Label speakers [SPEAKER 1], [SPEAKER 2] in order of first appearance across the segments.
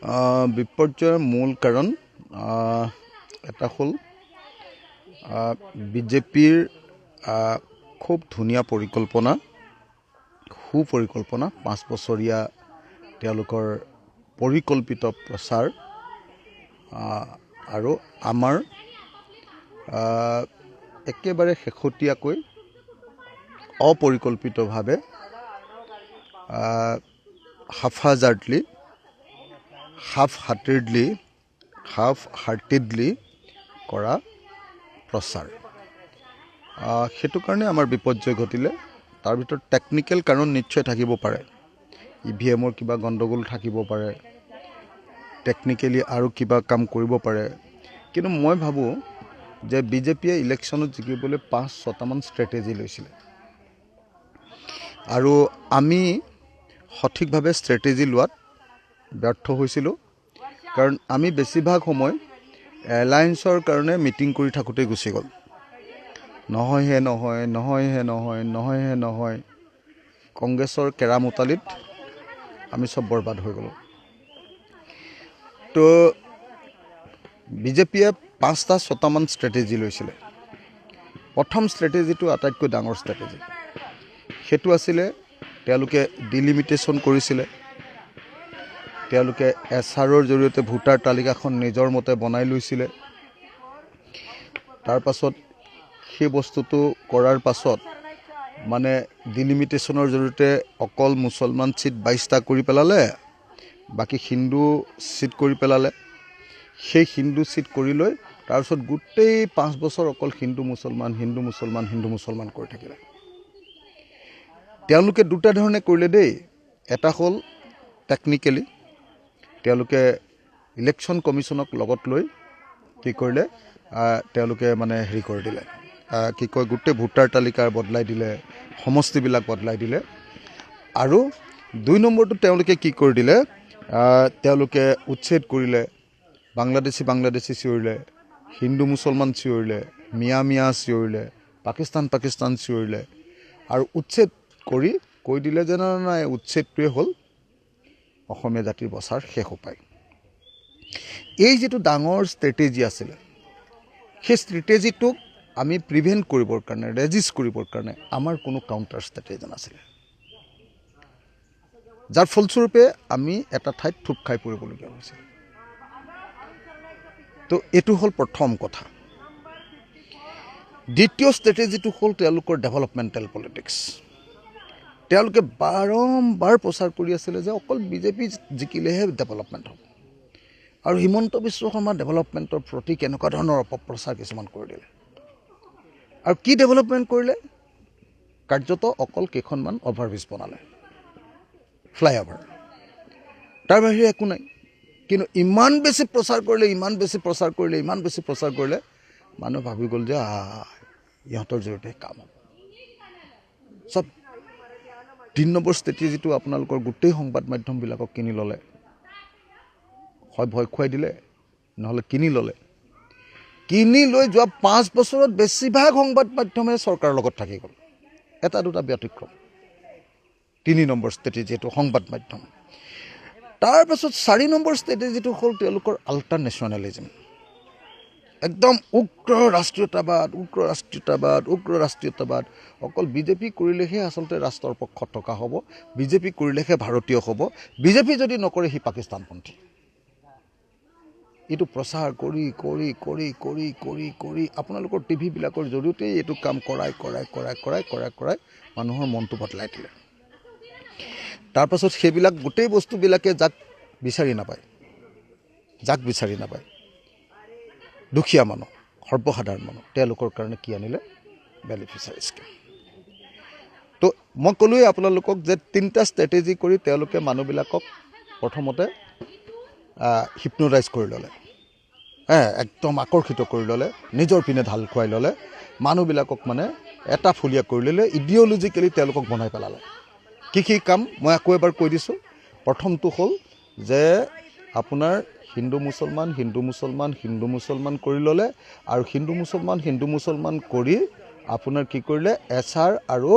[SPEAKER 1] বিপৰ্যয়ৰ মূল কাৰণ এটা হ'ল বিজেপিৰ খুব ধুনীয়া পৰিকল্পনা, সুপৰিকল্পনা, 5 বছৰীয়া তেওঁলোকৰ পৰিকল্পিত প্ৰচাৰ আৰু আমাৰ একেবাৰে শেহতীয়াকৈ অপৰিকল্পিতভাৱে হাফহাজাৰ্ডলি, হাফ হাৰ্টেডলি কৰা প্ৰচাৰ, সেইটো কাৰণে আমাৰ বিপৰ্যয় ঘটিলে। তাৰ ভিতৰত টেকনিকেল কাৰণ নিশ্চয় থাকিব পাৰে, ইভিএমৰ কিবা গণ্ডগোল থাকিব পাৰে, টেকনিকেলি আৰু কিবা কাম কৰিব পাৰে। কিন্তু মই ভাবোঁ যে বিজেপিয়ে ইলেকশ্যনত জিকিবলৈ 5-6টামান ষ্ট্ৰেটেজি লৈছিলে আৰু আমি সঠিকভাৱে ষ্ট্ৰেটেজি লোৱাত ব্যৰ্থ হৈছিলোঁ, কাৰণ আমি বেছিভাগ সময় এলায়েন্সৰ কাৰণে মিটিং কৰি থাকোঁতেই গুচি গ'ল। নহয়হে নহয়, নহয়হে নহয়, নহয়হে নহয়, কংগ্ৰেছৰ কেৰামতালিত আমি চব বৰবাদ হৈ গ'লোঁ। তো বিজেপিয়ে 5টা-6টামান ষ্ট্ৰেটেজি লৈছিলে। প্ৰথম ষ্ট্ৰেটেজিটো আটাইতকৈ ডাঙৰ ষ্ট্ৰেটেজি, সেইটো আছিলে তেওঁলোকে ডিলিমিটেশ্যন কৰিছিলে, তেওঁলোকে এছ আৰৰ জৰিয়তে ভোটাৰ তালিকাখন নিজৰ মতে বনাই লৈছিলে। তাৰপাছত সেই বস্তুটো কৰাৰ পাছত মানে ডিলিমিটেশ্যনৰ জৰিয়তে অকল মুছলমান ছিট 22টা কৰি পেলালে, বাকী হিন্দু ছিট কৰি পেলালে। সেই হিন্দু ছিট কৰি লৈ তাৰপিছত গোটেই 5 বছৰ অকল হিন্দু মুছলমান, হিন্দু মুছলমান, হিন্দু মুছলমান কৰি থাকিলে। তেওঁলোকে দুটা ধৰণে কৰিলে দেই। এটা হ'ল টেকনিকেলি তেওঁলোকে ইলেকশ্যন কমিশ্যনক লগত লৈ কি কৰিলে, তেওঁলোকে মানে হেৰি কৰি দিলে, কি কয়, গোটেই ভোটাৰ তালিকা বদলাই দিলে, সমষ্টিবিলাক বদলাই দিলে। আৰু 2 নম্বৰটো তেওঁলোকে কি কৰি দিলে, তেওঁলোকে উচ্ছেদ কৰিলে, বাংলাদেশী বাংলাদেশী চিঞৰিলে, হিন্দু মুছলমান চিঞৰিলে, মিয়া মিয়া চিঞৰিলে, পাকিস্তান পাকিস্তান চিঞৰিলে আৰু উচ্ছেদ কৰি কৈ দিলে যে নাই নাই, উচ্ছেদটোৱে হ'ল অসমীয়া জাতিৰ বচাৰ শেষ উপায়। এই যিটো ডাঙৰ ষ্ট্ৰেটেজি আছিলে, সেই ষ্ট্ৰেটেজিটোক আমি প্ৰিভেণ্ট কৰিবৰ কাৰণে, ৰেজিষ্ট কৰিবৰ কাৰণে আমাৰ কোনো কাউণ্টাৰ ষ্ট্ৰেটেজি নাছিলে, যাৰ ফলস্বৰূপে আমি এটা ঠাইত থূপ খাই পৰিবলগীয়া হৈছিল। তো এইটো হ'ল প্ৰথম কথা। দ্বিতীয় ষ্ট্ৰেটেজিটো হ'ল তেওঁলোকৰ ডেভেলপমেণ্টেল পলিটিক্স। তেওঁলোকে বাৰম্বাৰ প্ৰচাৰ কৰি আছিলে যে অকল বিজেপি জিকিলেহে ডেভেলপমেণ্ট হ'ব, আৰু হিমন্ত বিশ্ব শৰ্মা ডেভেলপমেণ্টৰ প্ৰতি কেনেকুৱা ধৰণৰ অপপ্ৰচাৰ কিছুমান কৰি দিলে। আৰু কি ডেভেলপমেণ্ট কৰিলে? কাৰ্যতঃ অকল কেইখনমান অভাৰব্ৰিজ বনালে, ফ্লাইঅভাৰ, তাৰ বাহিৰে একো নাই। কিন্তু ইমান বেছি প্ৰচাৰ কৰিলে, ইমান বেছি প্ৰচাৰ কৰিলে, ইমান বেছি প্ৰচাৰ কৰিলে, মানুহ ভাবি গ'ল যে ইহঁতৰ জৰিয়তে কাম হ'ব চব। 3 নম্বৰ ষ্ট্ৰেটেজিটো আপোনালোকৰ গোটেই সংবাদ মাধ্যমবিলাকক কিনি ল'লে, হয় ভয় খুৱাই দিলে, নহ'লে কিনি ল'লে। কিনি লৈ যোৱা 5 বছৰত বেছিভাগ সংবাদ মাধ্যমে চৰকাৰৰ লগত থাকি গ'ল, এটা দুটা ব্যতিক্ৰম। 3 নম্বৰ ষ্ট্ৰেটেজি এইটো সংবাদ মাধ্যম। তাৰপাছত 4 নম্বৰ ষ্ট্ৰেটেজিটো হ'ল তেওঁলোকৰ আল্ট্ৰা নেশ্যনেলিজিম, একদম উগ্ৰ ৰাষ্ট্ৰীয়তাবাদ, উগ্ৰ ৰাষ্ট্ৰীয়তাবাদ, উগ্ৰ ৰাষ্ট্ৰীয়তাবাদ। অকল বিজেপি কৰিলেহে আচলতে ৰাষ্ট্ৰৰ পক্ষত থকা হ'ব, বিজেপি কৰিলেহে ভাৰতীয় হ'ব, বিজেপি যদি নকৰে সি পাকিস্তানপন্থী। এইটো প্ৰচাৰ কৰি কৰি কৰি কৰি কৰি কৰি আপোনালোকৰ টিভিবিলাকৰ জৰিয়তেই এইটো কাম কৰাই কৰাই কৰাই কৰাই কৰাই কৰাই মানুহৰ মনটো বদলাই দিলে। তাৰপাছত সেইবিলাক গোটেই বস্তুবিলাকে যাক বিচাৰি নাপায়, যাক বিচাৰি নাপায়, দুখীয়া মানুহ, সৰ্বসাধাৰণ মানুহ, তেওঁলোকৰ কাৰণে কি আনিলে? Beneficiary scheme. তো মই ক'লোৱেই আপোনালোকক যে 3টা ষ্ট্ৰেটেজি কৰি তেওঁলোকে মানুহবিলাকক প্ৰথমতে হিপন'টাইজ কৰি ল'লে, একদম আকৰ্ষিত কৰি ল'লে, নিজৰ পিনে ঢাল খুৱাই ল'লে, মানুহবিলাকক মানে এটা ফুলীয়া কৰি ল'লে, ইডিঅ'লজিকেলি তেওঁলোকক বনাই পেলালে। কি কি কাম মই আকৌ এবাৰ কৈ দিছোঁ। প্ৰথমটো হ'ল যে আপোনাৰ হিন্দু মুছলমান, হিন্দু মুছলমান, হিন্দু মুছলমান কৰি ল'লে, আৰু হিন্দু মুছলমান, হিন্দু মুছলমান কৰি আপোনাৰ কি কৰিলে, এছ আৰ আৰু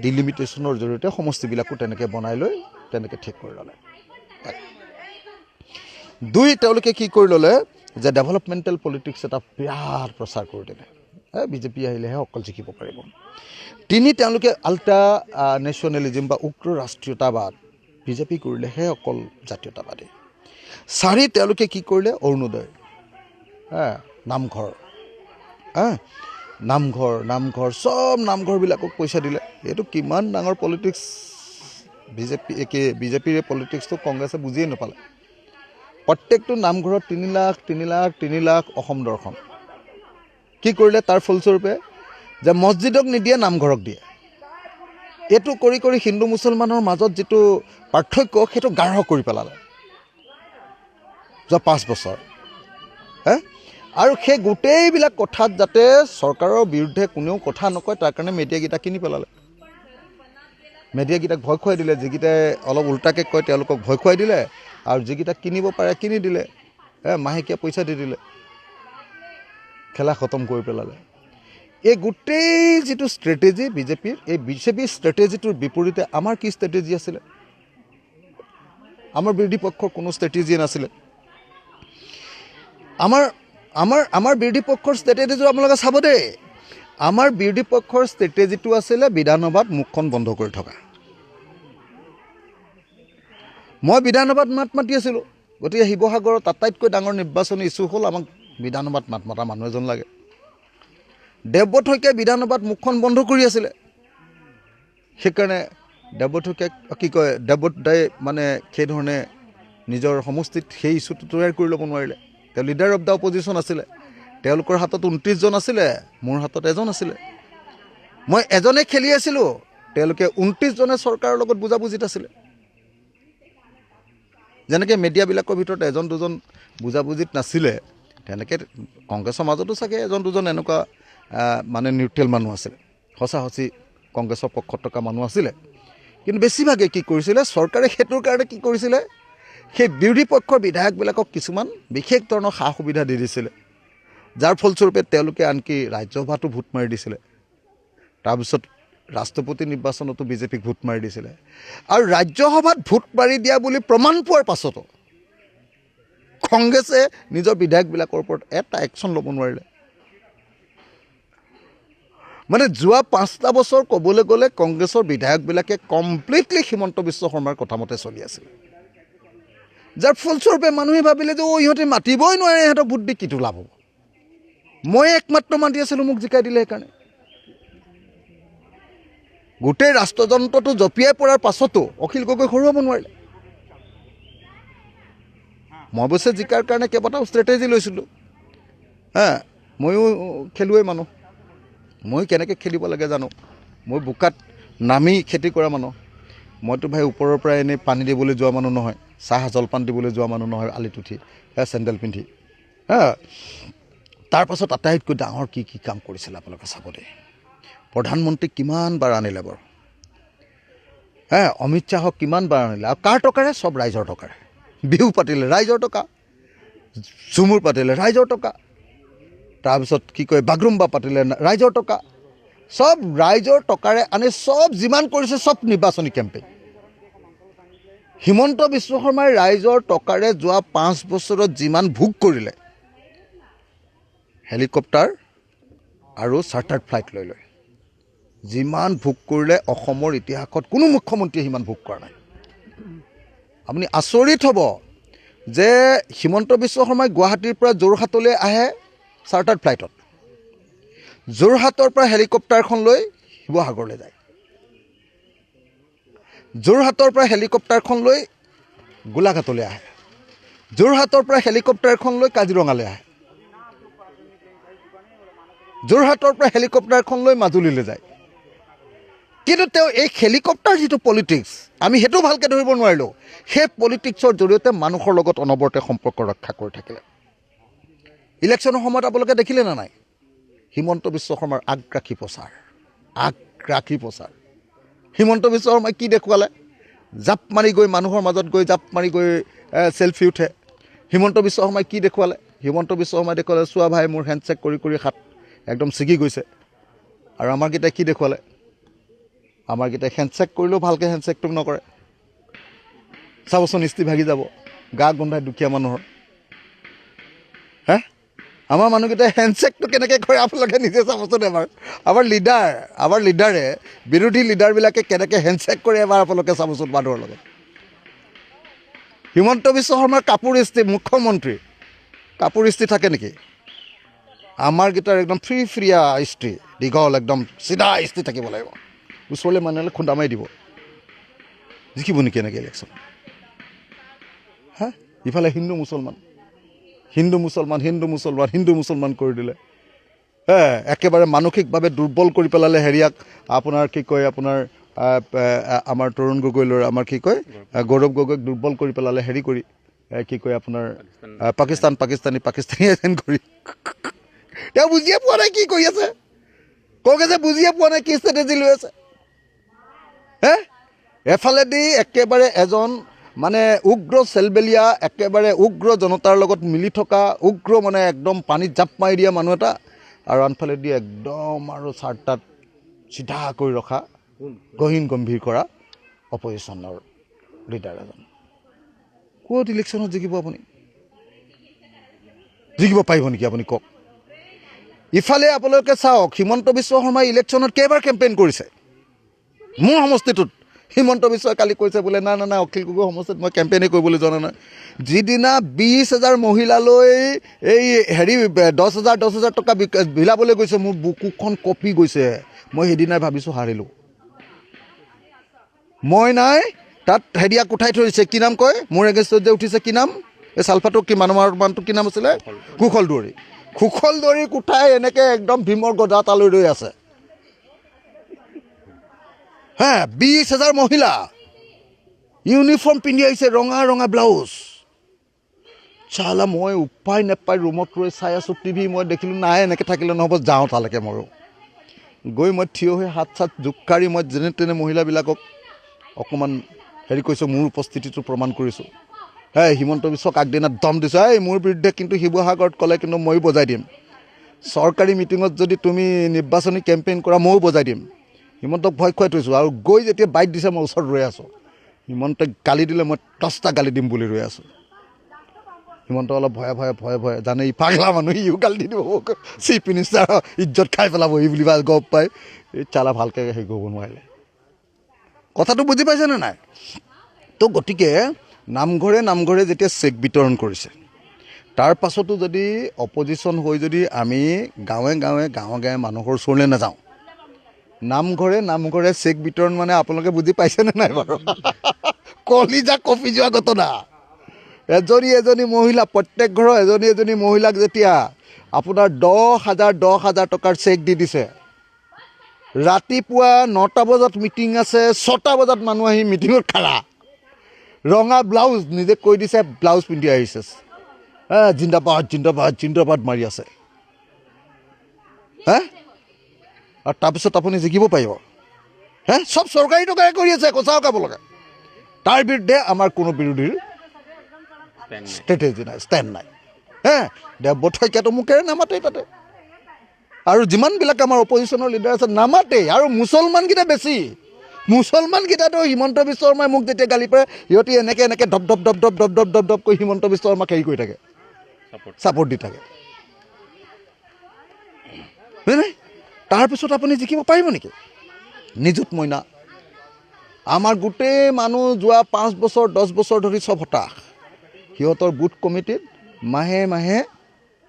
[SPEAKER 1] ডিলিমিটেশ্যনৰ জৰিয়তে সমষ্টিবিলাকো তেনেকৈ বনাই লৈ তেনেকৈ ঠিক কৰি ল'লে। এক। দুই, তেওঁলোকে কি কৰি ল'লে যে ডেভেলপমেণ্টেল পলিটিক্স এটা বিৰাট প্ৰচাৰ কৰি দিলে, বিজেপি আহিলেহে অকল জিকিব পাৰিব। তিনি, তেওঁলোকে আল্ট্ৰা নেশ্যনেলিজিম বা উগ্ৰ ৰাষ্ট্ৰীয়তাবাদ, বিজেপি কৰিলেহে অকল জাতীয়তাবাদী। চাৰি, তেওঁলোকে কি কৰিলে, অৰুণোদয়, নামঘৰ, নামঘৰ চব নামঘৰবিলাকক পইচা দিলে। এইটো কিমান ডাঙৰ পলিটিক্স, বিজেপি কি বিজেপিৰ পলিটিক্সটো কংগ্ৰেছে বুজিয়ে নাপালে। প্ৰত্যেকটো নামঘৰত 3 লাখ 3 লাখ 3 লাখ অসম দৰ্শন। কি কৰিলে তাৰ ফলস্বৰূপে যে মছজিদক নিদিয়ে, নামঘৰক দিয়ে। এইটো কৰি কৰি হিন্দু মুছলমানৰ মাজত যিটো পাৰ্থক্য সেইটো গাঢ় কৰি পেলালে যোৱা 5 বছৰ। আৰু সেই গোটেইবিলাক কথাত যাতে চৰকাৰৰ বিৰুদ্ধে কোনেও কথা নকয় তাৰ কাৰণে মিডিয়াকেইটা কিনি পেলালে, মিডিয়াকেইটাক ভয় খুৱাই দিলে, যিকেইটাই অলপ উল্টাকৈ কয় তেওঁলোকক ভয় খুৱাই দিলে, আৰু যিকেইটা কিনিব পাৰে কিনি দিলে, মাহেকীয়া পইচা দি দিলে, খেলা খতম কৰি পেলালে। এই গোটেই যিটো ষ্ট্ৰেটেজি বিজেপিৰ, এই বিজেপিৰ ষ্ট্ৰেটেজিটোৰ বিপৰীতে আমাৰ কি ষ্ট্ৰেটেজি আছিলে? আমাৰ বিৰোধী পক্ষৰ কোনো ষ্ট্ৰেটেজিয়ে নাছিলে। আমাৰ আমাৰ আমাৰ বিৰোধী পক্ষৰ ষ্ট্ৰেটেজিটো আপোনালোকে চাব দেই। আমাৰ বিৰোধী পক্ষৰ ষ্ট্ৰেটেজিটো আছিলে বিধানসভাত মুখখন বন্ধ কৰি থকা। মই বিধানসভাত মাত মাতি আছিলোঁ, গতিকে শিৱসাগৰত আটাইতকৈ ডাঙৰ নিৰ্বাচনী ইছ্যু হ'ল আমাক বিধানসভাত মাত মতা মানুহ এজন লাগে। দেৱব্ৰত শইকীয়াই বিধানসভাত মুখখন বন্ধ কৰি আছিলে, সেইকাৰণে দেৱব্ৰত শইকীয়াক কি কয়, দেৱব্ৰত দাই মানে সেইধৰণে নিজৰ সমষ্টিত সেই ইছ্যুটো তৈয়াৰ কৰি ল'ব নোৱাৰিলে। তেওঁ লিডাৰ অফ the opposition আছিলে, তেওঁলোকৰ হাতত 29জন আছিলে, মোৰ হাতত এজন আছিলে। মই এজনে খেলি আছিলোঁ, তেওঁলোকে 29জনে চৰকাৰৰ লগত বুজাবুজিত আছিলে। যেনেকৈ মিডিয়াবিলাকৰ ভিতৰত এজন দুজন বুজাবুজিত নাছিলে, তেনেকৈ কংগ্ৰেছৰ মাজতো চাগে এজন দুজন এনেকুৱা মানে নিউট্ৰেল মানুহ আছিলে, সঁচা সঁচি কংগ্ৰেছৰ পক্ষত থকা মানুহ আছিলে। কিন্তু বেছিভাগে কি কৰিছিলে চৰকাৰে, সেইটোৰ কাৰণে কি কৰিছিলে, সেই বিৰোধী পক্ষৰ বিধায়কবিলাকক কিছুমান বিশেষ ধৰণৰ সা সুবিধা দি দিছিলে, যাৰ ফলস্বৰূপে তেওঁলোকে আনকি ৰাজ্যসভাতো ভোট মাৰি দিছিলে, তাৰপিছত ৰাষ্ট্ৰপতি নিৰ্বাচনতো বিজেপিক ভোট মাৰি দিছিলে। আৰু ৰাজ্যসভাত ভোট মাৰি দিয়া বুলি প্ৰমাণ পোৱাৰ পাছতো কংগ্ৰেছে নিজৰ বিধায়কবিলাকৰ ওপৰত এটা একশ্যন ল'ব নোৱাৰিলে। মানে যোৱা 5টা বছৰ ক'বলৈ গ'লে কংগ্ৰেছৰ বিধায়কবিলাকে কমপ্লিটলি হিমন্ত বিশ্ব শৰ্মাৰ কথামতে চলি আছিল, যাৰ ফলস্বৰূপে মানুহে ভাবিলে যে অ' ইহঁতে মাতিবই নোৱাৰে, ইহঁতক ভোট দি কিটো লাভ হ'ব। মই একমাত্ৰ মাতি আছিলোঁ, মোক জিকাই দিলে। সেইকাৰণে গোটেই ৰাষ্ট্ৰযন্ত্ৰটো জঁপিয়াই পৰাৰ পাছতো অখিল গগৈ হৰুৱাব নোৱাৰিলে। মই অৱশ্যে জিকাৰ কাৰণে কেইবাটাও ষ্ট্ৰেটেজি লৈছিলোঁ। হা, ময়ো খেলুৱৈ মানুহ, ময়ো কেনেকৈ খেলিব লাগে জানো। মই বোকাত নামি খেতি কৰা মানুহ, মইতো ভাই ওপৰৰ পৰা এনেই পানী দিবলৈ যোৱা মানুহ নহয়, চাহ জলপান দিবলৈ যোৱা মানুহ নহয়, আলিত উঠি চেণ্ডেল পিন্ধি। হা, তাৰপাছত আটাইতকৈ ডাঙৰ কি কি কাম কৰিছিলে আপোনালোকে চাব দেই। প্ৰধানমন্ত্ৰীক কিমান বাৰ আনিলে বাৰু, হে অমিত শ্বাহক কিমান বাৰ আনিলে, আৰু কাৰ টকাৰে? চব ৰাইজৰ টকাৰে। বিহু পাতিলে ৰাইজৰ টকা, ঝুমুৰ পাতিলে ৰাইজৰ টকা, তাৰপিছত কি কয় বাগৰুম্বা পাতিলে ৰাইজৰ টকা, চব ৰাইজৰ টকাৰে আনি চব যিমান কৰিছে চব নিৰ্বাচনী কেম্পেইন। হিমন্ত বিশ্ব শৰ্মাই ৰাইজৰ টকাৰে যোৱা 5 বছৰত যিমান ভোগ কৰিলে, হেলিকপ্টাৰ আৰু চাৰ্টাৰ্ড ফ্লাইট লৈ লৈ যিমান ভোগ কৰিলে, অসমৰ ইতিহাসত কোনো মুখ্যমন্ত্ৰীয়ে সিমান ভোগ কৰা নাই। আপুনি আচৰিত হ'ব যে হিমন্ত বিশ্ব শৰ্মাই গুৱাহাটীৰ পৰা যোৰহাটলৈ আহে চাৰ্টাৰ্ড ফ্লাইটত, যোৰহাটৰ পৰা হেলিকপ্টাৰখন লৈ শিৱসাগৰলৈ যায়, যোৰহাটৰ পৰা হেলিকপ্টাৰখন লৈ গোলাঘাটলৈ আহে, যোৰহাটৰ পৰা হেলিকপ্টাৰখন লৈ কাজিৰঙালৈ আহে, যোৰহাটৰ পৰা হেলিকপ্টাৰখন লৈ মাজুলীলৈ যায়। কিন্তু তেওঁ এই হেলিকপ্টাৰ যিটো পলিটিক্স, আমি সেইটো ভালকৈ ধৰিব নোৱাৰিলোঁ। সেই পলিটিক্সৰ জৰিয়তে মানুহৰ লগত অনবৰতে সম্পৰ্ক ৰক্ষা কৰি থাকিলে। ইলেকশ্যনৰ সময়ত আপোনালোকে দেখিলে নে নাই হিমন্ত বিশ্ব শৰ্মাৰ আগ্ৰাসী প্ৰচাৰ, আগ্ৰাসী প্ৰচাৰ। হিমন্ত বিশ্ব শৰ্মাই কি দেখুৱালে? জাপ মাৰি গৈ মানুহৰ মাজত গৈ জাপ মাৰি গৈ চেলফি উঠে। হিমন্ত বিশ্ব শৰ্মাই কি দেখুৱালে? হিমন্ত বিশ্ব শৰ্মাই দেখুৱালে, চোৱা ভাই মোৰ হেণ্ডছেক কৰি কৰি হাত একদম ছিগি গৈছে। আৰু আমাৰকেইটাই কি দেখুৱালে? আমাৰকেইটাই হেণ্ডছেক কৰিলেও ভালকৈ হেণ্ডছেকটো নকৰে, চাবচোন ইস্তি ভাগি যাব, গা গোন্ধাই দুখীয়া মানুহৰ। হে, আমাৰ মানুহকেইটাই হেণ্ডশ্বেকটো কেনেকৈ কৰে আপোনালোকে নিজে চাবচোন এবাৰ। আমাৰ লিডাৰে, বিৰোধী লিডাৰবিলাকে কেনেকৈ হেণ্ডশ্বেক কৰে এবাৰ আপোনালোকে চাবচোন মানুহৰ লগত। হিমন্ত বিশ্ব শৰ্মাৰ কাপোৰ ইস্ত্ৰি, মুখ্যমন্ত্ৰী কাপোৰ ইস্ত্ৰি থাকে নেকি? আমাৰকেইটাৰ একদম ফ্ৰী ফ্ৰীয়া ইস্ত্ৰি, দীঘল একদম চিধা ইস্ত্ৰি থাকিব লাগিব। ওচৰলৈ মানুহে খুন্দা মাৰি দিব। জিকিব নেকি এনেকৈ ইলেকশ্যন? হা, ইফালে হিন্দু মুছলমান, হিন্দু মুছলমান, হিন্দু মুছলমান, হিন্দু মুছলমান কৰি দিলে। হে, একেবাৰে মানসিকভাৱে দুৰ্বল কৰি পেলালে হেৰিয়াক, আপোনাৰ কি কয়, আপোনাৰ আমাৰ তৰুণ গগৈ ল'ৰা, আমাৰ কি কয়, গৌৰৱ গগৈক দুৰ্বল কৰি পেলালে হেৰি কৰি, কি কয় আপোনাৰ, পাকিস্তান পাকিস্তানী পাকিস্তানী এজেণ্ট কৰি। তেওঁ বুজিয়ে পোৱা নাই কি কৰি আছে। কংগ্ৰেছে বুজিয়ে পোৱা নাই কি ষ্ট্ৰেটেজি লৈ আছে। হে, এফালেদি একেবাৰে এজন মানে উগ্ৰ চেলবেলীয়া, একেবাৰে উগ্ৰ জনতাৰ লগত মিলি থকা, উগ্ৰ মানে একদম পানীত জাপ মাৰি দিয়া মানুহ এটা, আৰু আনফালেদি একদম আৰু চাৰ্ট তাত চিধা কৰি ৰখা, গহীন গম্ভীৰ কৰা অপজিশ্যনৰ লিডাৰ এজন। ক'ত ইলেকশ্যনত জিকিব আপুনি? জিকিব পাৰিব নেকি আপুনি কওক? ইফালে আপোনালোকে চাওক, হিমন্ত বিশ্ব শৰ্মাই ইলেকশ্যনত কেইবাৰ কেম্পেইন কৰিছে মোৰ সমষ্টিটোত। হিমন্ত বিশ্বই কালি কৈছে বোলে, না না না, অখিল গগৈ সমষ্টিত মই কেম্পেইনেই কৰিবলৈ যোৱা নাই। যিদিনা 20,000 মহিলালৈ এই হেৰি 10,000 10,000 টকা বিলাবলৈ গৈছে, মোৰ বুকুখন কঁপি গৈছে। মই সেইদিনাই ভাবিছোঁ হাৰিলোঁ মই। নাই, তাত হেৰিয়াক উঠাই থৈ দিছে, কি নাম কয়, মোৰ এগেইনষ্টত যে উঠিছে, কি নাম, এই চালফাটো কি মানুহৰ মানুহটো কি নাম আছিলে, কুশল দুৱৰী। কুশল দুৱৰীক উঠাই এনেকৈ একদম ভীমৰ গদা তালৈ ৰৈ আছে। হে, 20,000 মহিলা ইউনিফৰ্ম পিন্ধি আহিছে, ৰঙা ৰঙা ব্লাউজ। চালা, মই উপায় নাপাই ৰুমত ৰৈ চাই আছোঁ টিভি। মই দেখিলোঁ, নাই, এনেকৈ থাকিলে নহ'ব, যাওঁ তালৈকে। ময়ো গৈ মই থিয় হৈ হাত চাত জোকাৰি মই যেনে তেনে মহিলাবিলাকক অকণমান হেৰি কৰিছোঁ, মোৰ উপস্থিতিটো প্ৰমাণ কৰিছোঁ। হে, হিমন্ত বিশ্বক আগদিনা দম দিছোঁ, এই মোৰ বিৰুদ্ধে কিন্তু শিৱসাগৰত ক'লে কিন্তু ময়ো বজাই দিম। চৰকাৰী মিটিঙত যদি তুমি নিৰ্বাচনী কেম্পেইন কৰা, ময়ো বজাই দিম। হিমন্তক ভয় খুৱাই থৈছোঁ। আৰু গৈ যেতিয়া বাইট দিছে, মই ওচৰত ৰৈ আছোঁ। হিমন্তক গালি দিলে মই 10টা গালি দিম বুলি ৰৈ আছোঁ। হিমন্ত অলপ ভয়ে ভয়ে ভয়ে ভয়ে জানে, ই পাগলা মানুহ, ইও গালি দি দিব মোক, চিফ মিনিষ্টাৰ ইজ্জত খাই পেলাব সি বুলি গম পাই এই চালা ভালকৈ হেৰি কৰিব নোৱাৰিলে। কথাটো বুজি পাইছেনে নাই? তো গতিকে নামঘৰে নামঘৰে যেতিয়া চেক বিতৰণ কৰিছে, তাৰ পাছতো যদি অপজিশ্যন হৈ যদি আমি গাঁৱে গাঁৱে গাঁৱে গাঁৱে মানুহৰ ওচৰলৈ নাযাওঁ, নামঘৰে নামঘৰে চেক বিতৰণ মানে আপোনালোকে বুজি পাইছেনে নাই বাৰু? কলিজা কঁপি যোৱা ঘটনা। এজনী এজনী মহিলা, প্ৰত্যেক ঘৰৰ এজনী এজনী মহিলাক যেতিয়া আপোনাৰ 10,000 10,000 টকাৰ চেক দি দিছে, ৰাতিপুৱা 9টা বজাত মিটিং আছে, 6টা বজাত মানুহ আহি মিটিঙত খাৰা, ৰঙা ব্লাউজ, নিজে কৈ দিছে ব্লাউজ পিন্ধি আহিছে, জিন্দাবাদ জিন্দাবাদ জিন্দাবাদ মাৰি আছে। হে, আৰু তাৰপিছত আপুনি জিকিব পাৰিব? হে, চব চৰকাৰী টকাৰে কৰি আছে, চাওক আপোনালোকে। তাৰ বিৰুদ্ধে আমাৰ কোনো বিৰোধীৰ ষ্ট্ৰেটেজি নাই, ষ্টেণ্ড নাই। হে, দেৱব্ৰত শইকীয়াটো মুখেৰে নামাতেই তাতে, আৰু যিমানবিলাক আমাৰ অপজিশ্যনৰ লিডাৰ আছে নামাতেই। আৰু মুছলমানকেইটা বেছি, মুছলমানকেইটাতো হিমন্ত বিশ্ব শৰ্মাই মোক যেতিয়া গালি পাৰে, সিহঁতি এনেকৈ এনেকৈ ধপ ধপ ধপ ধপ ধপ ধপ ধপ ধপ কৰি হিমন্ত বিশ্ব শৰ্মাক হেৰি কৰি থাকে, ছাপৰ্ট দি থাকে, হয়নে? তাৰপিছত আপুনি জিকিব পাৰিব নেকি? নিযুত মইনা, আমাৰ গোটেই মানুহ যোৱা 5 বছৰ 10 বছৰ ধৰি চব হতাশ। সিহঁতৰ বুথ কমিটিত মাহে মাহে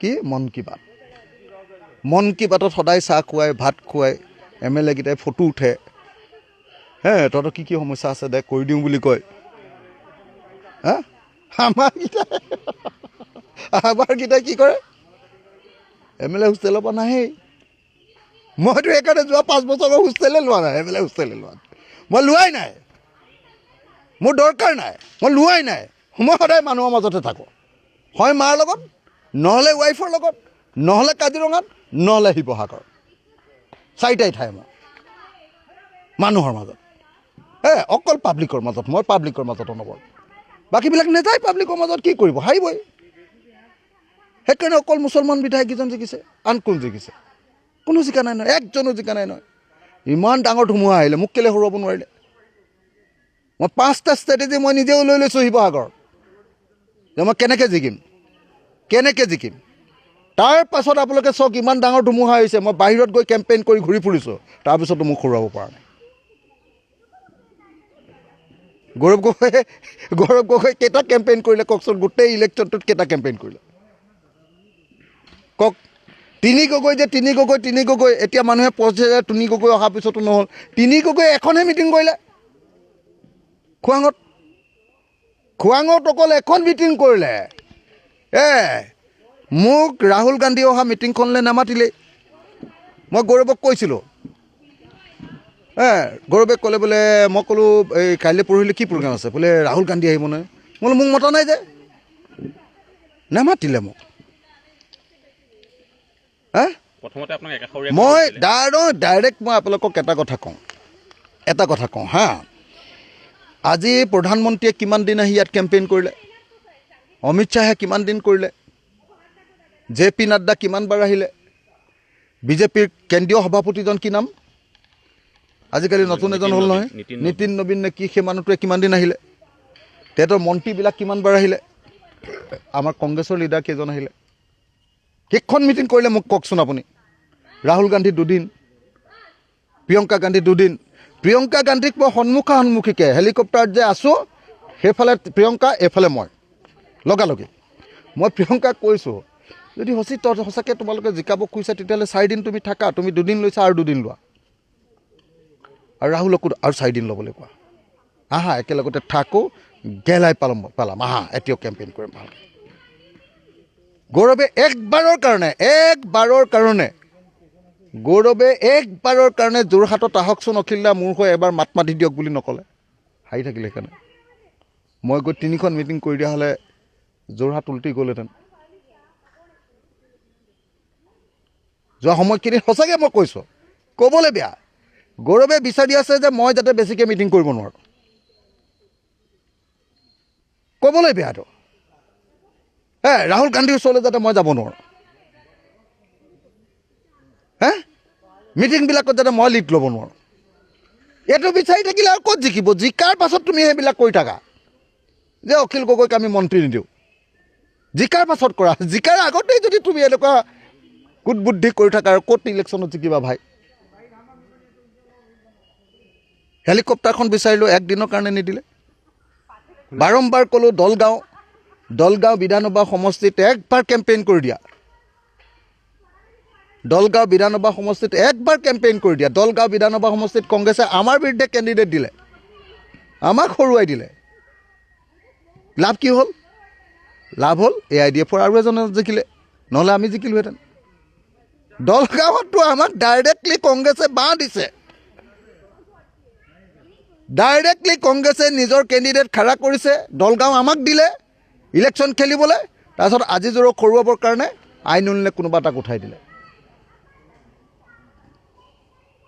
[SPEAKER 1] কি মন কী বাত, মন কী বাতত সদায় চাহ খুৱায়, ভাত খুৱায়, এম এল একেইটাই ফটো উঠে। হে, তহঁতৰ কি কি সমস্যা আছে দে কৰি দিওঁ বুলি কয়। হা, আমাৰকেইটাই কি কৰে? এম এল এ হোষ্টেলৰ পৰা নাহেই। মইতো সেইকাৰণে যোৱা 5 বছৰৰ হোষ্টেলে লোৱা নাই, এম এল এ হোষ্টেলে লোৱা নাই, মই লোৱাই নাই, মোৰ দৰকাৰ নাই, মই লোৱাই নাই। মই সদায় মানুহৰ মাজতে থাকোঁ, হয় মাৰ লগত, নহ'লে ৱাইফৰ লগত, নহ'লে কাজিৰঙাত, নহ'লে শিৱসাগৰ, চাৰিটাই ঠাই মই মানুহৰ মাজত। অকল পাব্লিকৰ মাজত, মই পাব্লিকৰ মাজত অনবৰত, বাকীবিলাক নাযায় পাব্লিকৰ মাজত, কি কৰিব, হাৰিবই। সেইকাৰণে অকল মুছলমান বিধায়ককেইজন জিকিছে, আন কোন জিকিছে? কোনো জিকা নাই নহয়, একজনো জিকা নাই নহয়। ইমান ডাঙৰ ধুমুহা আহিলে মোক কেলৈ হৰুৱাব নোৱাৰিলে? মই 5টা ষ্ট্ৰেটেজি মই নিজেও লৈ লৈছোঁ শিৱসাগৰত। যে মই কেনেকৈ জিকিম, কেনেকৈ জিকিম। তাৰ পাছত আপোনালোকে চাওক, ইমান ডাঙৰ ধুমুহা হৈছে, মই বাহিৰত গৈ কেম্পেইন কৰি ঘূৰি ফুৰিছোঁ, তাৰপিছতো মোক হৰুৱাব পৰা নাই। গৌৰৱ গগৈ কেইটা কেম্পেইন কৰিলে কওকচোন? গোটেই ইলেকশ্যনটোত কেইটা কেম্পেইন কৰিলে কওক? তিনি গগৈ যে তিনি গগৈ, তিনি গগৈ, এতিয়া মানুহে 25,000 তিনি গগৈ অহাৰ পিছতো নহ'ল। তিনি গগৈ এখনহে মিটিং কৰিলে খোৱাঙত, খোৱাঙত অকল এখন মিটিং কৰিলে। মোক ৰাহুল গান্ধী অহা মিটিংখনলৈ নামাতিলেই। মই গৌৰৱক কৈছিলোঁ, গৌৰৱে ক'লে বোলে, মই ক'লোঁ এই কাইলৈ পৰহিলৈ কি প্ৰগ্ৰাম আছে? বোলে ৰাহুল গান্ধী আহিব নহয়। মই বোলো মোক মতা নাই যে, নামাতিলে মোক। হা, মই ডাইৰেক্ট মই আপোনালোকক এটা কথা কওঁ, এটা কথা কওঁ, হা, আজি প্ৰধানমন্ত্ৰীয়ে কিমান দিন আহি ইয়াত কেম্পেইন কৰিলে, অমিত শ্বাহে কিমান দিন কৰিলে, জে পি নাড্ডা কিমান বাৰ আহিলে, বিজেপিৰ কেন্দ্ৰীয় সভাপতিজন কি নাম, আজিকালি নতুন এজন হ'ল নহয়, নীতিন নবীন নে কি, সেই মানুহটোৱে কিমান দিন আহিলে, তেহেঁতৰ মন্ত্ৰীবিলাক কিমান বাৰ আহিলে, আমাৰ কংগ্ৰেছৰ লিডাৰ কেইজন আহিলে, কেইখন মিটিং কৰিলে মোক কওকচোন আপুনি? ৰাহুল গান্ধী দুদিন, প্ৰিয়ংকা গান্ধী দুদিন। প্ৰিয়ংকা গান্ধীক মই সন্মুখা সন্মুখীকৈ হেলিকপ্টাৰত যে আছোঁ, সেইফালে প্ৰিয়ংকা, এইফালে মই, লগালগি মই প্ৰিয়ংকাক কৈছোঁ, যদি সঁচাকৈ তোমালোকে জিকাব খুজিছা তেতিয়াহ'লে 4 দিন তুমি থাকা, তুমি দুদিন লৈছা আৰু দুদিন লোৱা, আৰু ৰাহুলকো আৰু 4 দিন ল'বলৈ কোৱা, আহা একেলগতে থাকোঁ, গেলাই পালাম পেলাম, আহা এতিয়াও কেম্পেইন কৰিম ভালকৈ। গৌৰৱে একবাৰৰ কাৰণে, একবাৰৰ কাৰণে, গৌৰৱে একবাৰৰ কাৰণে যোৰহাটত আহকচোন অখিল দা, মোৰ হৈ এবাৰ মাত মাতি দিয়ক বুলি নক'লে, হাৰি থাকিলে। সেইকাৰণে মই গৈ 3খন মিটিং কৰি দিয়া হ'লে যোৰহাট উল্টি গ'লহেঁতেন। যোৱা সময়খিনিত সঁচাকৈ মই কৈছোঁ, ক'বলৈ বেয়া, গৌৰৱে বিচাৰি আছে যে মই যাতে বেছিকৈ মিটিং কৰিব নোৱাৰোঁ, ক'বলৈ বেয়াটো। ৰাহুল গান্ধীৰ ওচৰলৈ যাতে মই যাব নোৱাৰোঁ, হে মিটিংবিলাকত যাতে মই লিড ল'ব নোৱাৰোঁ, এইটো বিচাৰি থাকিলে আৰু ক'ত জিকিব? জিকাৰ পাছত তুমি সেইবিলাক কৰি থাকা যে অখিল গগৈক আমি মন্ত্ৰী নিদিওঁ, জিকাৰ পাছত কৰা, জিকাৰ আগতেই যদি তুমি এনেকুৱা কুটবুদ্ধি কৰি থাকা আৰু ক'ত ইলেকশ্যনত জিকিবা ভাই? হেলিকপ্টাৰখন বিচাৰিলোঁ, একদিনৰ কাৰণে নিদিলে। বাৰম্বাৰ ক'লোঁ দলগাঁও, দলগাঁও বিধানসভা সমষ্টিত একবাৰ কেম্পেইন কৰি দিয়া, দলগাঁও বিধানসভা সমষ্টিত একবাৰ কেম্পেইন কৰি দিয়া। দলগাঁও বিধানসভা সমষ্টিত কংগ্ৰেছে আমাৰ বিৰুদ্ধে কেণ্ডিডেট দিলে, আমাক হৰুৱাই দিলে। লাভ কি হ'ল? লাভ হ'ল এ I D এফৰ আৰু এজনে জিকিলে, নহ'লে আমি জিকিলোহেঁতেন। দলগাঁৱততো আমাক ডাইৰেক্টলি কংগ্ৰেছে বাঁহ দিছে, ডাইৰেক্টলি কংগ্ৰেছে নিজৰ কেণ্ডিডেট খাৰা কৰিছে, দলগাঁও আমাক দিলে ইলেকশ্যন খেলিবলৈ। তাৰপিছত আজিজোৰক হৰুৱাবৰ কাৰণে আইনুলনে কোনোবা এটাক উঠাই দিলে।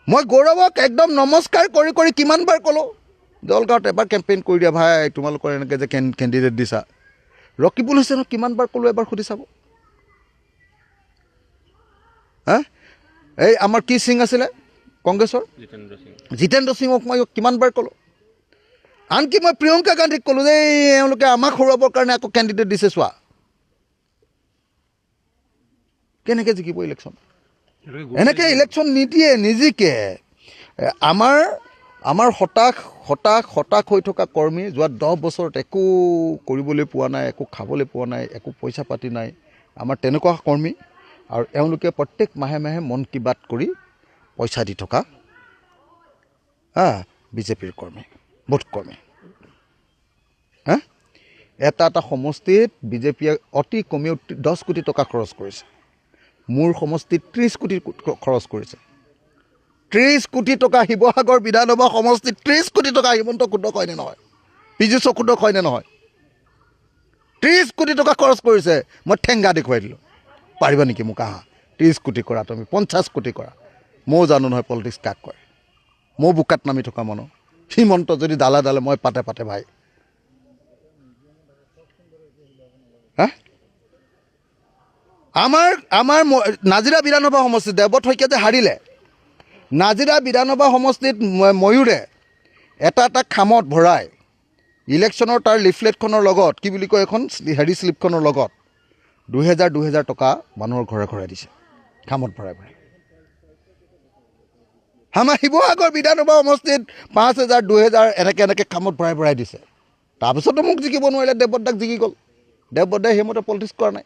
[SPEAKER 1] মই গৌৰৱক একদম নমস্কাৰ কৰি কৰি কিমানবাৰ ক'লোঁ, দলগাঁৱত এবাৰ কেম্পেইন কৰি দিয়া ভাই, তোমালোকৰ এনেকৈ যে কেণ্ডিডেট দিছা। ৰকিবুল হুছেইনক কিমানবাৰ ক'লোঁ এবাৰ সুধি চাব। হা, এই আমাৰ কি সিং আছিলে কংগ্ৰেছৰ, জিতেন্দ্ৰ সিঙক মই কিমানবাৰ ক'লোঁ। আনকি মই প্ৰিয়ংকা গান্ধীক ক'লোঁ যে এওঁলোকে আমাক হৰুৱাবৰ কাৰণে আকৌ কেণ্ডিডেট দিছে, চোৱা কেনেকৈ জিকিব ইলেকশ্যন। এনেকৈ ইলেকশ্যন নিদিয়ে, নিজিকে। আমাৰ আমাৰ হতাশ হতাশ হতাশ হৈ থকা কৰ্মী যোৱা 10 বছৰত একো কৰিবলৈ পোৱা নাই, একো খাবলৈ পোৱা নাই, একো পইচা পাতি নাই, আমাৰ তেনেকুৱা কৰ্মী। আৰু এওঁলোকে প্ৰত্যেক মাহে মাহে মন কি বাত কৰি পইচা দি থকা বিজেপিৰ কৰ্মী, বুথ কৰ্মী। হা, এটা এটা সমষ্টিত বিজেপিয়ে অতি কমেও 10 কোটি টকা খৰচ কৰিছে। মোৰ সমষ্টিত 30 কোটি খৰচ কৰিছে, 30 কোটি টকা। শিৱসাগৰ বিধানসভা সমষ্টিত 30 কোটি টকা। হিমন্ত কুটক হয়নে নহয়, পীযুষ কুটক হয়নে নহয়? 30 কোটি টকা খৰচ কৰিছে। মই ঠেংগা দেখুৱাই দিলোঁ, পাৰিবা নেকি মোক? আহা 30 কোটি কৰা, তুমি 50 কোটি কৰা। ময়ো জানো নহয় পলিটিক্স কাক কয়, ময়ো বোকাত নামি থকা মানুহ। হিমন্ত যদি ডালা ডালে মই পাতে পাতে ভাই। হা, আমাৰ আমাৰ নাজিৰা বিধানসভা সমষ্টিত দেৱব্ৰত শইকীয়া যে হাৰিলে, নাজিৰা বিধানসভা সমষ্টিত ময়ূৰে এটা এটা খামত ভৰাই ইলেকশ্যনৰ তাৰ লিফলেটখনৰ লগত কি বুলি কয় এখন হেৰি শ্লিপখনৰ লগত 2000 2000 টকা মানুহৰ ঘৰে ঘৰে দিছে, খামত ভৰাই ভৰাই। আমাৰ শিৱসাগৰ বিধানসভা সমষ্টিত 5000 2000 এনেকৈ এনেকৈ খামত ভৰাই ভৰাই দিছে। তাৰপিছতো মোক জিকিব নোৱাৰিলে, দেৱব্ৰতদাক জিকি গ'ল। দেৱব্ৰতদাই সেইমতে পলিটিক্স কৰা নাই,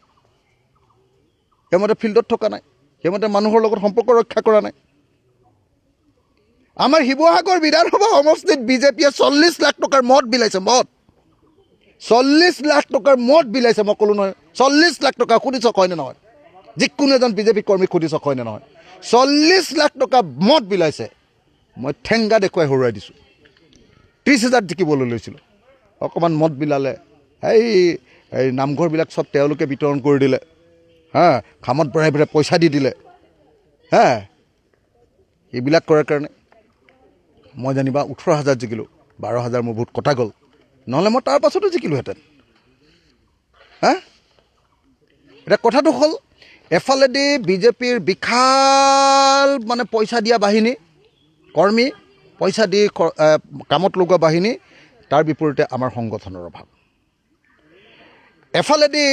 [SPEAKER 1] সেইমতে ফিল্ডত থকা নাই, সেইমতে মানুহৰ লগত সম্পৰ্ক ৰক্ষা কৰা নাই। আমাৰ শিৱসাগৰ বিধানসভা সমষ্টিত বিজেপিয়ে 40 লাখ টকাৰ মদ বিলাইছে, মদ 40 লাখ টকাৰ মদ বিলাইছে। মই ক'লোঁ নহয়, 40 লাখ টকা। সুধি চাওক হয়নে নহয়, যিকোনো এজন বিজেপি কৰ্মীক সুধি চাওক হয়নে নহয়। 40 লাখ টকা মদ বিলাইছে। মই ঠেংগা দেখুৱাই হৰুৱাই দিছোঁ। 30,000 জিকিবলৈ লৈছিলোঁ, অকণমান মদ বিলালে, এই নামঘৰবিলাক চব তেওঁলোকে বিতৰণ কৰি দিলে, হা, খামত ভৰাই ভৰাই পইচা দি দিলে, হা। এইবিলাক কৰাৰ কাৰণে মই জানিবা 18,000 জিকিলোঁ, 12,000 মোৰ ভোট কটা গ'ল, নহ'লে মই তাৰ পাছতো জিকিলোহেঁতেন, হা। এতিয়া কথাটো হ'ল, এফালেদি বিজেপিৰ বিশাল মানে পইচা দিয়া বাহিনী, কৰ্মী, পইচা দি কামত লগোৱা বাহিনী, তাৰ বিপৰীতে আমাৰ সংগঠনৰ অভাৱ। এফালেদি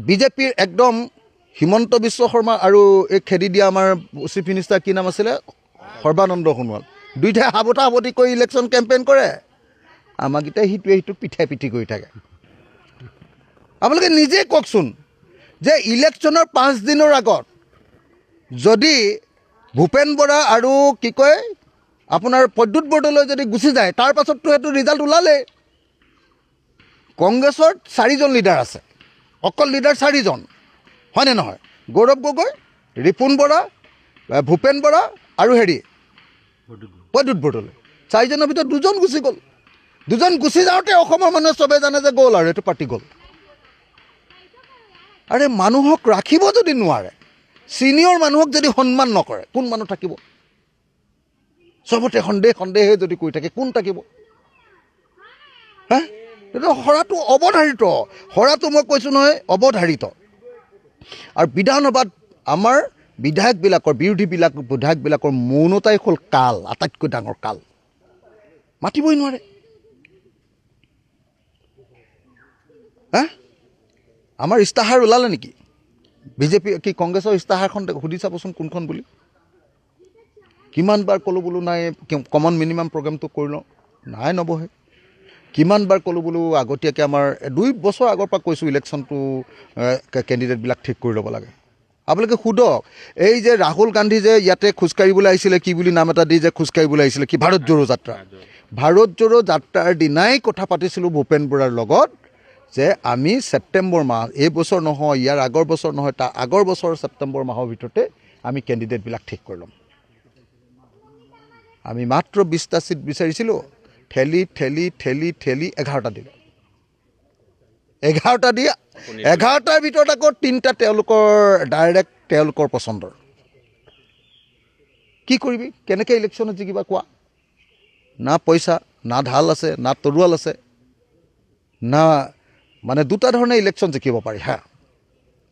[SPEAKER 1] বিজেপিৰ একদম হিমন্ত বিশ্ব শৰ্মা আৰু এই খেদি দিয়া আমাৰ চিফ মিনিষ্টাৰ কি নাম আছিলে, সৰ্বানন্দ সোণোৱাল, দুইটাই সাৱতা সাৱতি কৰি ইলেকশ্যন কেম্পেইন কৰে। আমাককেইটাই সিটোৱে সিটোক পিঠাই পিঠি কৰি থাকে। আপোনালোকে নিজে কওকচোন যে ইলেকশ্যনৰ 5 দিনৰ আগত যদি ভূপেন বৰা আৰু কি কয় আপোনাৰ প্ৰদ্যুৎ বৰদলৈ যদি গুচি যায়, তাৰ পাছততো সেইটো ৰিজাল্ট ওলালেই। কংগ্ৰেছৰ 4জন লিডাৰ আছে, অকল লিডাৰ 4জন, হয়নে নহয়? গৌৰৱ গগৈ, ৰিপুণ বৰা, ভূপেন বৰা আৰু হেৰি প্ৰদ্যুৎ বৰদলৈ। 4জনৰ ভিতৰত 2জন গুচি গ'ল। 2জন গুচি যাওঁতে অসমৰ মানুহে চবে জানে যে গ'ল আৰু এইটো পাৰ্টি গ'ল। আৰে মানুহক ৰাখিব যদি নোৱাৰে, ছিনিয়ৰ মানুহক যদি সন্মান নকৰে, কোন মানুহ থাকিব? চবতে সন্দেহ সন্দেহে যদি কৰি থাকে, কোন থাকিব? হা, এইটো হৰাটো অৱধাৰিত, হৰাটো মই কৈছোঁ নহয় অৱধাৰিত। আৰু বিধানসভাত আমাৰ বিধায়কবিলাকৰ, বিৰোধীবিলাক বিধায়কবিলাকৰ মৌনতাই হ'ল কাল, আটাইতকৈ ডাঙৰ কাল। মাতিবই নোৱাৰে। হা, আমাৰ ইস্তাহাৰ ওলালে নেকি? বিজেপি কি কংগ্ৰেছৰ ইস্তাহাৰখন সুধি চাবচোন কোনখন বুলি। কিমান বাৰ ক'লোঁ বোলো নাই, কমন মিনিমাম প্ৰগ্ৰেমটো কৰি লওঁ, নাই নবহে। কিমান বাৰ ক'লোঁ বোলো আগতীয়াকৈ, আমাৰ 2 বছৰ আগৰ পৰা কৈছোঁ ইলেকশ্যনটো কেণ্ডিডেটবিলাক ঠিক কৰি ল'ব লাগে। আপোনালোকে সোধক, এই যে ৰাহুল গান্ধী যে ইয়াতে খোজকাঢ়িবলৈ আহিছিলে, কি বুলি নাম এটা দি যে খোজকাঢ়িবলৈ আহিছিলে, কি ভাৰত জোৰো যাত্ৰা, ভাৰত জোৰো যাত্ৰাৰ দিনাই কথা পাতিছিলোঁ ভূপেন বৰাৰ লগত যে আমি ছেপ্টেম্বৰ মাহ, এই বছৰ নহয়, ইয়াৰ আগৰ বছৰ নহয়, তাৰ আগৰ বছৰ ছেপ্টেম্বৰ মাহৰ ভিতৰতে আমি কেণ্ডিডেটবিলাক ঠিক কৰি ল'ম। আমি মাত্ৰ 20টা ছিট বিচাৰিছিলোঁ, ঠেলি ঠেলি ঠেলি ঠেলি 11টা দিলে। 11টা দি 11টাৰ ভিতৰত আকৌ 3টা তেওঁলোকৰ ডাইৰেক্ট তেওঁলোকৰ পচন্দৰ। কি কৰিবি, কেনেকৈ ইলেকশ্যনত জিকিবা কোৱা? না পইচা, না ঢাল আছে, না তৰোৱাল আছে, না মানে দুটা ধৰণে ইলেকশ্যন জিকিব পাৰি। হা,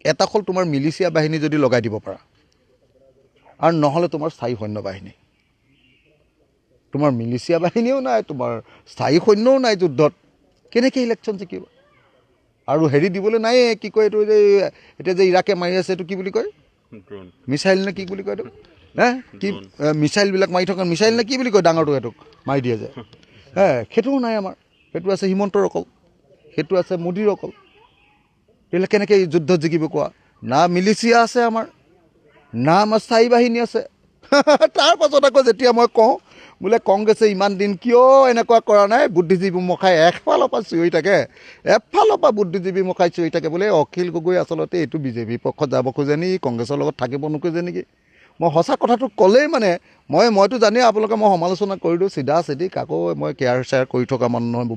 [SPEAKER 1] এটা হ'ল তোমাৰ মিলিচিয়া বাহিনী যদি লগাই দিব পাৰা, আৰু নহ'লে তোমাৰ স্থায়ী সৈন্য বাহিনী। তোমাৰ মিলিচিয়া বাহিনীও নাই, তোমাৰ স্থায়ী সৈন্যও নাই যুদ্ধত, কেনেকৈ ইলেকশ্যন জিকিব? আৰু হেৰি দিবলৈ নাইয়ে, কি কয় এইটো যে এতিয়া যে ইৰাকে মাৰি আছে, এইটো কি বুলি কয়, মিছাইল নে কি বুলি কয় এইটো, হে কি মিছাইলবিলাক মাৰি থকা মিছাইল নে কি বুলি কয় ডাঙৰটো, সেইটোক মাৰি দিয়ে যে, হে সেইটোও নাই আমাৰ। সেইটো আছে হিমন্তৰ অকল, সেইটো আছে মোদীৰ অকল। তেতিয়াহ'লে কেনেকৈ যুদ্ধত জিকিব কোৱা? না মিলিচিয়া আছে আমাৰ, না আমাৰ স্থায়ী বাহিনী আছে। তাৰ পাছত আকৌ যেতিয়া মই কওঁ বোলে কংগ্ৰেছে ইমান দিন কিয় এনেকুৱা কৰা নাই, বুদ্ধিজীৱী মখাই এফালৰ পৰা চিঞৰি থাকে, এফালৰ পৰা বুদ্ধিজীৱী মখাই চিঞৰি থাকে বোলে অখিল গগৈ আচলতে এইটো বিজেপিৰ পক্ষত যাব খোজে নেকি, কংগ্ৰেছৰ লগত থাকিব নোখোজে নেকি। মই সঁচা কথাটো ক'লেই মানে মইতো জানেই আপোনালোকে, মই সমালোচনা কৰি দিওঁ চিধা চিধি, কাকো মই কেয়াৰ চেয়াৰ কৰি থকা মানুহ নহয়,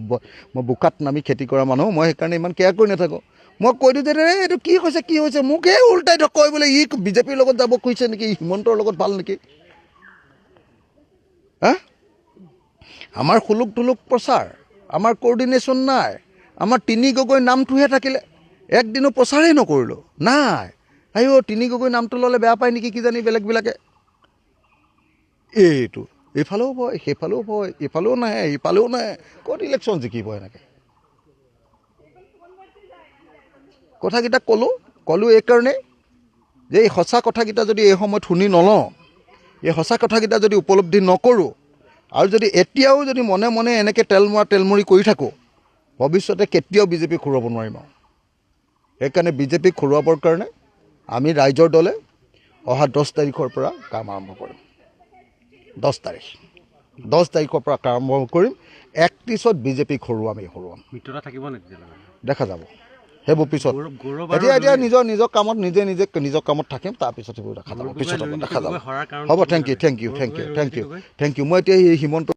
[SPEAKER 1] মই বোকাত নামি খেতি কৰা মানুহ, মই সেইকাৰণে ইমান কেয়াৰ কৰি নাথাকোঁ। মই কৈ দিওঁ যে এইটো কি হৈছে কি হৈছে, মোকহে উল্টাই কয় বোলে ই বিজেপিৰ লগত যাব খুজিছে নেকি, হিমন্তৰ লগত ভাল নেকি। হা, আমাৰ সুলুক দুলুক প্ৰচাৰ, আমাৰ কোঅৰ্ডিনেশ্যন নাই, আমাৰ তিনি গগৈ নামটোহে থাকিলে, একদিনো প্ৰচাৰেই নকৰিলোঁ নাই। আইঅ' তিনি গগৈ নামটো ল'লে বেয়া পায় নেকি কিজানি বেলেগবিলাকে। এইটো এইফালেও ভয়, সেইফালেও ভয়, এইফালেও নাহে, ইফালেও নাহে, ক'ত ইলেকশ্যন জিকিব এনেকৈ? কথাকেইটা ক'লোঁ ক'লোঁ এইকাৰণেই যে এই সঁচা কথাকেইটা যদি এই সময়ত শুনি নলওঁ, এই সঁচা কথাকেইটা যদি উপলব্ধি নকৰোঁ, আৰু যদি এতিয়াও যদি মনে মনে এনেকৈ তেল মৰা তেলমৰি কৰি থাকোঁ, ভৱিষ্যতে কেতিয়াও বিজেপিক হৰুৱাব নোৱাৰিম। আৰু সেইকাৰণে বিজেপিক হৰুৱাবৰ কাৰণে আমি ৰাইজৰ দলে অহা 10 তাৰিখৰ পৰা কাম আৰম্ভ কৰিম। 10 তাৰিখ, 10 তাৰিখৰ পৰা কাম আৰম্ভ কৰিম। 31ত বিজেপিক হৰুৱাম, এই হৰুৱাম।
[SPEAKER 2] মিত্ৰতা থাকিব নে তেতিয়ালৈকে?
[SPEAKER 1] দেখা যাব সেইবোৰ পিছত।
[SPEAKER 2] গৌৰৱ গৌৰৱ আৰু
[SPEAKER 1] এতিয়া এতিয়া
[SPEAKER 2] লুৰিণ-
[SPEAKER 1] নিজৰ নিজৰ কামত, নিজে নিজে নিজৰ কামত থাকিম, তাৰপিছত সেইবোৰ দেখা যাব,
[SPEAKER 2] গৌৰৱ
[SPEAKER 1] পিছত
[SPEAKER 2] গগৈ,
[SPEAKER 1] হ'ব,
[SPEAKER 2] লুৰিণ
[SPEAKER 1] দেখা যাব।
[SPEAKER 2] গগৈ হৰাৰ কাৰণ
[SPEAKER 1] হ'ব,
[SPEAKER 2] কি
[SPEAKER 1] thank U,
[SPEAKER 2] বুলি
[SPEAKER 1] thank U,
[SPEAKER 2] ভাবে?
[SPEAKER 1] Thank U,
[SPEAKER 2] Gaurav
[SPEAKER 1] thank U,
[SPEAKER 2] Gogoi,
[SPEAKER 1] thank U,
[SPEAKER 2] Lurin Gogoi?
[SPEAKER 1] Thank U. মই এতিয়া এই হিমন্ত